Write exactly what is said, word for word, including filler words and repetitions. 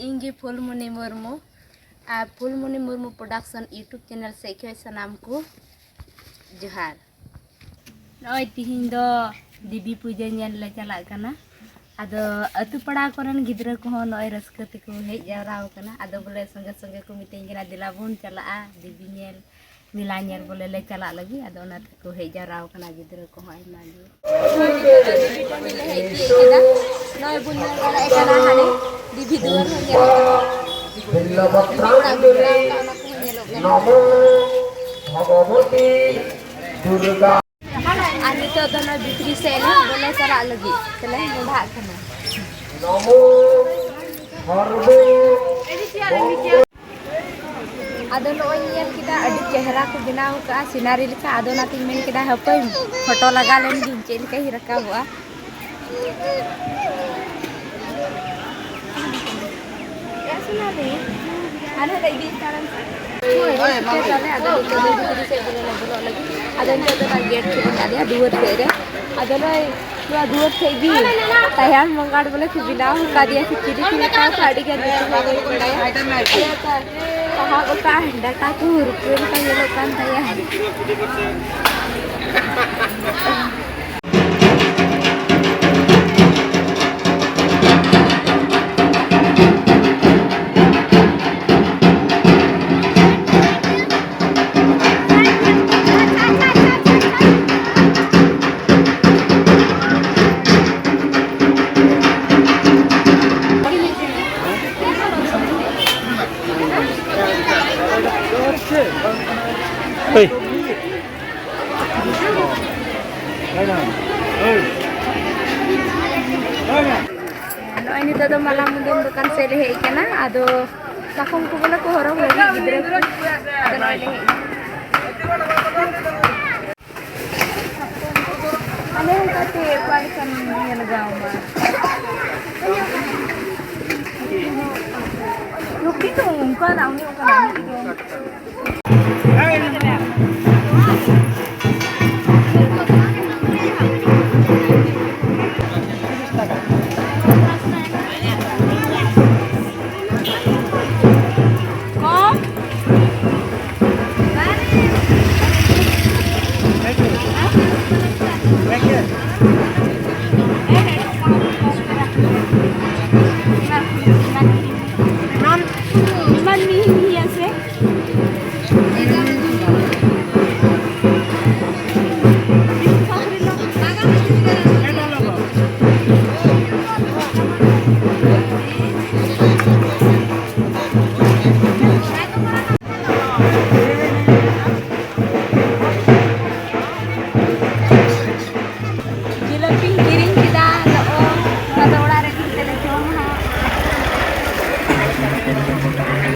ᱤᱧ ᱜᱮ ᱯᱷᱩᱞᱢᱩᱱᱤ ᱢᱩᱨᱢᱩ᱾ ᱟᱨ ᱯᱷᱩᱞᱢᱩᱱᱤ Murmu production YouTube channel ᱥᱮᱫ ᱠᱷᱚᱱ ᱥᱟᱱᱟᱢ ᱠᱚ ᱡᱚᱦᱟᱨ᱾ ᱱᱚᱜᱼᱚᱭ ᱛᱤᱦᱤᱧ ᱫᱚ ᱫᱮᱵᱤ ᱯᱩᱡᱟᱹ ᱧᱮᱞ ᱞᱮ ᱪᱟᱞᱟᱜ ᱠᱟᱱᱟ᱾ ᱟᱫᱚ ᱟᱹᱛᱩ ᱯᱟᱲᱟ ᱠᱚᱨᱮᱱ ᱜᱤᱫᱽᱨᱟᱹ ᱠᱚᱦᱚᱸ ᱱᱚᱜᱼᱚᱭ ᱨᱟᱹᱥᱠᱟᱹ ᱛᱮᱠᱚ ᱦᱮᱡ ᱡᱟᱣᱨᱟ ᱟᱠᱟᱱᱟ᱾ ᱟᱫᱚ ᱵᱚᱞᱮ ᱥᱚᱸᱜᱮ ᱥᱚᱸᱜᱮ ᱠᱚ ᱢᱤᱛᱟᱹᱧ ᱠᱟᱱᱟ, "ᱫᱮᱞᱟ ᱵᱚᱱ ᱪᱟᱞᱟᱜᱼᱟ ᱫᱮᱵᱤ ᱧᱮᱞ, ᱢᱮᱞᱟ ᱧᱮᱞ ᱵᱚᱞᱮ ᱞᱮ ᱪᱟᱞᱟᱜ ᱞᱟᱹᱜᱤᱫ᱾" ᱟᱫᱚ ᱚᱱᱟ ᱛᱮᱠᱚ ᱦᱮᱡ ᱡᱟᱣᱨᱟ ᱟᱠᱟᱱᱟ ᱜᱤᱫᱽᱨᱟᱹ ᱠᱚᱦᱚᱸ ᱟᱭᱢᱟ ᱜᱮ᱾ ᱱᱚᱜᱼᱚᱭ ᱵᱚᱱ ᱧᱮᱞ ᱫᱟᱲᱮᱭᱟᱜ ᱠᱟᱱᱟ, ᱦᱟᱱᱮ ᱫᱮᱵᱤ ᱫᱩᱣᱟᱹᱨ ᱦᱚᱸ ᱧᱮᱞᱚᱜ ᱠᱟᱱᱟ᱾ ᱚᱱᱟ ᱠᱚᱦᱚᱸ ᱧᱮᱞᱚᱜ ᱠᱟᱱᱟ᱾ ᱟᱨ ᱱᱤᱛᱚᱜ ᱫᱚ ᱱᱚᱣᱟ ᱵᱷᱤᱛᱨᱤ ᱥᱮᱫ ᱞᱮ ᱵᱚᱞᱚ ᱪᱟᱞᱟᱜ ᱞᱟᱹᱜᱤᱫ ᱛᱮᱞᱮ ᱢᱚᱸᱰᱷᱟᱜ ᱠᱟᱱᱟ᱾ ᱟᱫᱚ ᱱᱚᱜᱼᱚᱭ ᱧᱮᱞ ᱠᱮᱫᱟ, ᱟᱹᱰᱤ ᱪᱮᱦᱨᱟ ᱠᱚ ᱵᱮᱱᱟᱣ ᱟᱠᱟᱫᱼᱟ, ᱥᱤᱱᱟᱨᱤ ᱞᱮᱠᱟ᱾ ᱟᱫᱚ ᱚᱱᱟᱛᱤᱧ ᱢᱮᱱ ᱠᱮᱫᱟ, ᱦᱟᱯᱳᱭ ᱯᱷᱳᱴᱳ ᱞᱟᱜᱟ ᱞᱮᱱ ᱜᱤᱧ, ᱪᱮᱫ ᱞᱮᱠᱟᱧ ᱨᱟᱠᱟᱵᱚᱜᱼᱟ᱾ ᱮ ᱥᱤᱱᱟᱨᱤ, ᱟᱨ ᱦᱟᱸᱰᱮ ᱤᱫᱤ ᱛᱟᱨᱟᱧ ᱥᱮ᱾ ᱦᱳᱭ, ᱦᱳᱭ, ᱥᱮᱴᱮᱨ ᱱᱟᱞᱮ᱾ ᱟᱫᱚ ᱱᱤᱛᱚᱜ ᱫᱚ ᱵᱷᱤᱛᱨᱤ ᱥᱮᱫ ᱵᱚᱞᱚ ᱞᱮ ᱵᱚᱞᱚᱜ ᱞᱟᱹᱜᱤᱫ᱾ ᱟᱫᱚ ᱱᱤᱛᱚᱜ ᱫᱚ ᱱᱚᱣᱟ ᱜᱮᱴ ᱴᱷᱮᱱ ᱢᱮᱱᱟᱜ ᱞᱮᱭᱟ, ᱫᱩᱣᱟᱹᱨ ᱥᱮᱫ ᱨᱮ᱾ ᱟᱫᱚ ᱱᱚᱜᱼᱚᱭ ᱱᱚᱣᱟ ᱫᱩᱣᱟᱹᱨ ᱴᱷᱮᱡ ᱜᱮ ᱛᱟᱭᱟᱱ ᱵᱚᱸᱜᱟᱲ ᱵᱚᱞᱮ ᱠᱚ ᱵᱮᱱᱟᱣ ᱟᱠᱟᱫᱮᱭᱟ, ᱥᱮ ᱪᱤᱞᱤ ᱠᱚ ᱢᱮᱛᱟᱭᱟ, ᱟᱹᱰᱤ ᱜᱟᱱ ᱧᱩᱛᱩᱢ ᱵᱟᱹᱧ ᱵᱟᱲᱟᱭᱟ᱾ ᱯᱟᱲᱦᱟᱣ ᱜᱚᱴᱟ ᱰᱟᱴᱟ ᱠᱚ ᱦᱩᱨᱯᱩᱨ ᱞᱮᱠᱟ ᱧᱮᱞᱚᱜ ᱠᱟᱱ ᱛᱟᱭᱟ᱾ ᱱᱚᱜᱼᱚᱭ ᱱᱤᱛᱚᱜ ᱫᱚ ᱢᱟᱞᱟ ᱢᱩᱫᱟᱹᱢ ᱫᱚᱠᱟᱱ ᱥᱮᱫ ᱞᱮ ᱦᱮᱡ ᱟᱠᱟᱱᱟ᱾ ᱟᱫᱚ ᱥᱟᱠᱚᱢ ᱠᱚ ᱵᱚᱞᱮ ᱠᱚ ᱦᱚᱨᱚᱜ ᱞᱟᱹᱜᱤᱫ ᱜᱤᱫᱽᱨᱟᱹ ᱠᱚ᱾ ᱟᱫᱚ ᱱᱚᱜᱼᱚᱭ ᱞᱮ ᱦᱮᱡ ᱮᱱᱟ᱾ ᱟᱞᱮ ᱦᱚᱸ ᱜᱟᱛᱮ ᱚᱠᱟ ᱞᱮᱠᱟᱱ ᱧᱮᱞ ᱜᱟᱶ ᱢᱟ᱾ ᱞᱩᱠᱤ ᱫᱚ ᱚᱱᱠᱟᱱᱟᱜ, ᱩᱱᱤ ᱚᱱᱠᱟᱱᱟᱜ ᱢᱤᱫ ᱫᱚ᱾